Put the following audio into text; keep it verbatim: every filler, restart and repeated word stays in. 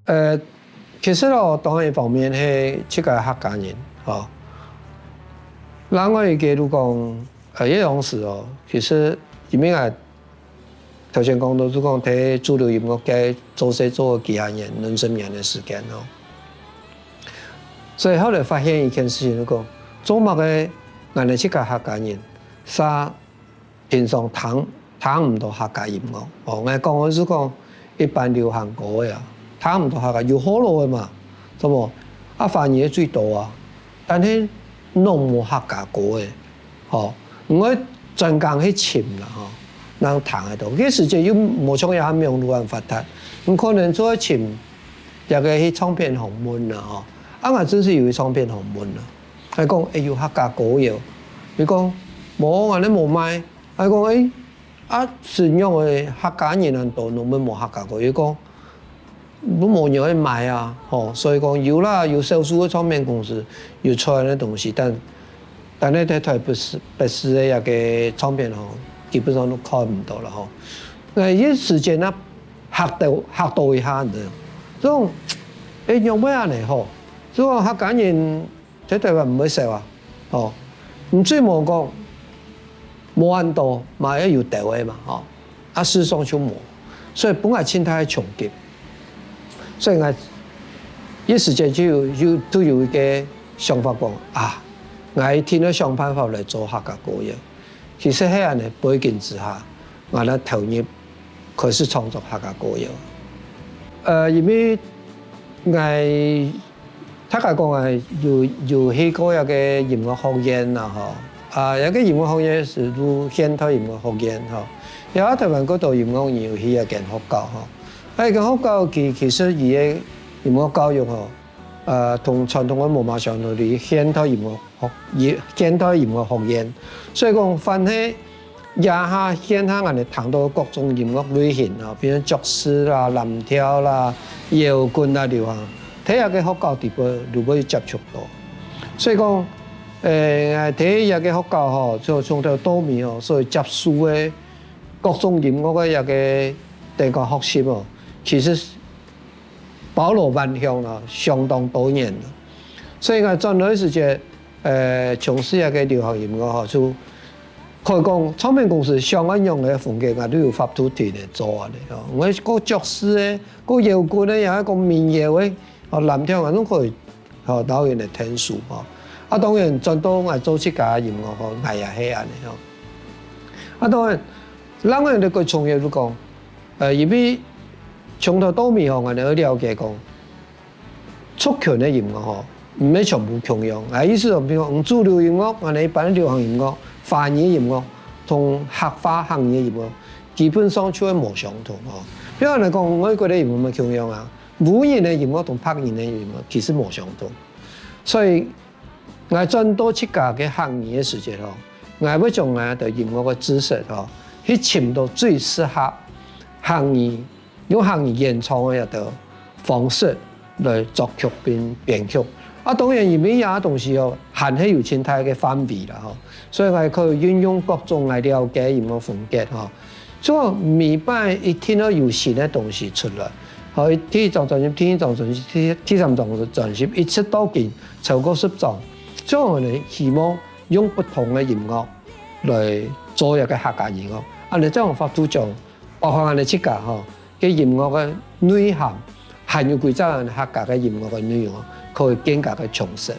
呃，其實哦，當然一方面係自家客家人，吼。另外一個就講，呃，這當時哦，其實因為𠊎頭先講到，就講在主流音樂界做事做了幾下年、兩三年个時間哦。所以後來發現一件事情，就講，做麼个𠊎等自家客家人，煞 平常聽，聽毋到客家音樂。哦，𠊎講个係講一般流行歌个啊，聽毋到客家，有學老个嘛，著無？啊，華語个最多啊，但係攏無客家歌个，吼，毋會專工去尋啦，吼，人聽得到。該時節又無像這下網路恁發達，你可能就愛尋這個去唱片行問啦，吼。啊，𠊎真係有去唱片行問啦。 𠊎講，欸，有客家歌謠。佢講，無，𠊎等無賣。𠊎講，欸，啊，係仰會客家人恁多，仰會無客家歌謠？佢講，都無人會買啊，吼。所以講有啦，有少數个唱片公司有出恁个東西，但，但係在台北市，北市个這個唱片行，基本上都看毋到了吼。該一時間啊，嚇到，嚇到一下，你知道？這種，欸，仰會恁呢吼？這種客家人 在台灣毋會少啊，吼。你最無講，無恁多嘛，愛有兜个嘛，吼。啊，事實上就無，所以分𠊎盡大个衝擊。所以𠊎一時間就有，有，就有一個想法講，啊，𠊎一定愛想辦法來做客家歌謠。 其實係恁呢，背景之下，𠊎來投入開始創作客家歌謠。呃，因為𠊎大家講啊，有，有去過一個音樂學院啦，吼。啊，一個音樂學院係讀現代音樂學院，吼。也台灣各地音樂人有去一間學校，吼。啊，一間學校佢，其實佢个音樂教育，吼， 呃，同傳統个無麼相同，佢現代音樂學，現代音樂學院。所以講，凡係這下現下𠊎等聽到各種音樂類型啊，比如爵士啦、藍調啦、搖滾啦、流行，在這個學校底背就會接觸到。所以講，呃，在這個學校吼，就從頭到尾吼，所以接觸个各種音樂个這個等於講學習哦，其實 包羅萬象啦，相當多元啦。所以𠊎轉來个時節，呃，從事這個流行音樂吼，就可以講唱片公司想愛仰个風格，𠊎都有法度定來做恁呢吼。𠊎講爵士个，講搖滾个，也講民謠个，吼，藍調啊，攏可以，吼，導演个天數吼。啊，當然轉到𠊎做自家个音樂吼，𠊎也係恁呢吼。啊，當然，另外一個重要就講， 呃，因為從頭到尾吼，𠊎等愛了解講，族群个音樂吼，毋係全部共樣。啊，意思就比如講，主流音樂，𠊎等一般流行音樂、華語音樂，同客話客語音樂，基本上就會無相同吼。比如來講，外國个音樂乜共樣啊，烏人个音樂同白人个音樂其實無相同。所以 𠊎轉到自家个客語个時節吼，𠊎會將𠊎个音樂个知識吼，去尋到最適合客語，用客語演唱个一個方式來作曲並編曲。啊，當然因為這東西吼，還係有盡大个範圍啦吼，所以𠊎可以運用各種𠊎了解个音樂風格吼， 做每擺一定愛有新个東西出來，好，第一張專輯、第二張專輯、第，第三張專輯，一直到今超過十張。所以𠊎等希望用不同个音樂來做一個客家音樂，恁呢正有法度將包含𠊎等自家吼，个音樂个內涵，還有歸隻客家个音樂个內容，可以更加个充實。